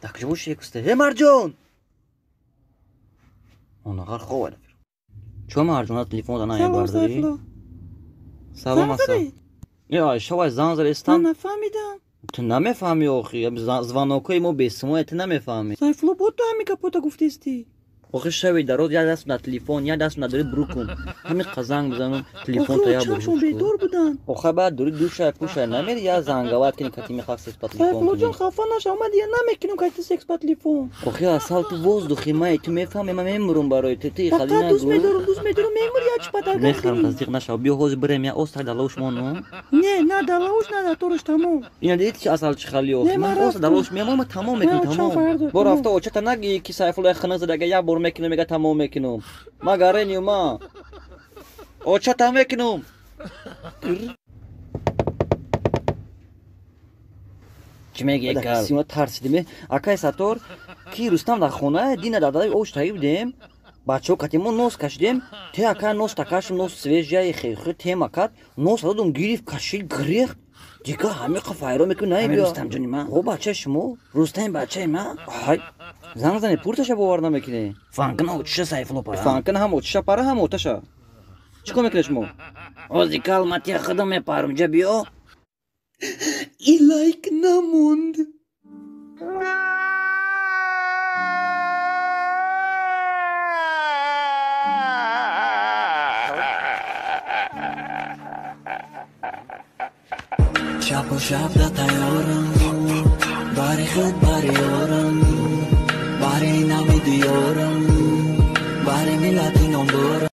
Дар куҷо боши якуста? Э, Марҷон! Онағар хоб айда. Чо Марҷона телефон да намебардорӣ? Салом аса. Э, Айша вай занг задистам. Ман нафаҳмидам. Ту намефаҳмӣ охи, звонокҳои мо бесимоя, ту намефаҳмӣ. Сайфулло, бо ту ҳамин гапота гуфтестӣ? Охи шави дароз як даст на телефон, як даст надори брукум. Ҳамин қа занг бизанум, телефон то як бор. Чашмон бедор буданд. Охи баъд дури душа пуша намери як занговат кини кати мехоҳ секс по телефон. Сайфулло ҷон, хафа нашав, ман дигар намекунам кати секс по телефон. Охи асал ту воздухи май, ту мефаҳми, ман мемурум барои ту, ту хали нагу. Дӯст медорум, дӯст медорум, мемури як чӣ падаргам. Мехарам, тасдиқ нашав. Биё ҳозир бирем як оз так далош мону. Не, на далош, на датораш тамом. Ина дидӣ чи асал чӣ хали охи? Ман оз далош мемонам, ман тамом мекунам, тамом. Бо рафта очата нагӣ ки Сайфулло як хинақ зада, як бор мекунам, мега тамом мекунам. Ма гареню ма. Очата мекунам. Чӣ мегӣ кал? Сима тарсидим. Акай Сатор, ки Рустам дар хона, дина дар дадаи ош таиб будем. Бачаҳо кати мо нос кашидем. Те ака нос такашим, нос свежая хехи тема кат. Нос додум гирифт, кашид, грехт. Дигар ҳамин қа файро мекунӣ най биё. Рустам ҷони ма. О бачаи шумо? Рустам бачаи ма? Ҳай. Занг зани пурташа бовар намекунӣ. Фанкна отиша Сайфулло пара. Фанкна ҳам отиша пара, ҳам оташа. Чӣ кор мекунед шумо? Ози кал ма тия худам мепарам, ҷа биё. И лайк намонд. Шабу шаб да тайёрам, бари худ, бари ёрам, бари нави диёрам, бари миллати номдорам.